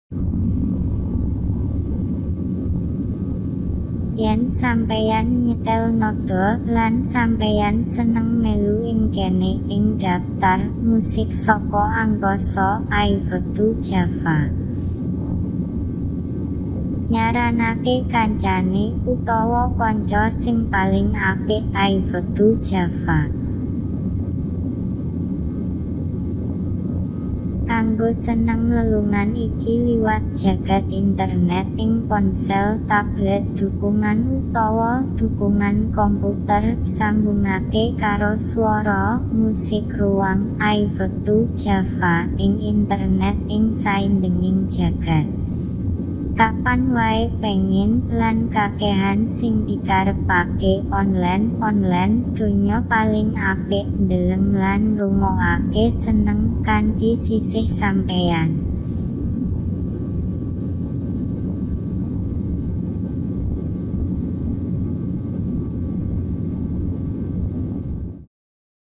Yen sampeyan nyetel nada lan sampeyan seneng melu ing kene ing daftar musik saka angkasa Eiffel Java. Nyaranake kancane utawa kanca sing paling apik Eiffel Java. Kanggo seneng lelungan iki liwat jagat internet ing ponsel, tablet dukungan utawa dukungan komputer, sambungake karo swara musik ruang Eiffel Java ing internet ing saindenging jagat. Kapan wae pengin lan kakehan sing dikarepake online donya paling apik ndeleng lan ngrungokake seneng kanthi sisih sampeyan.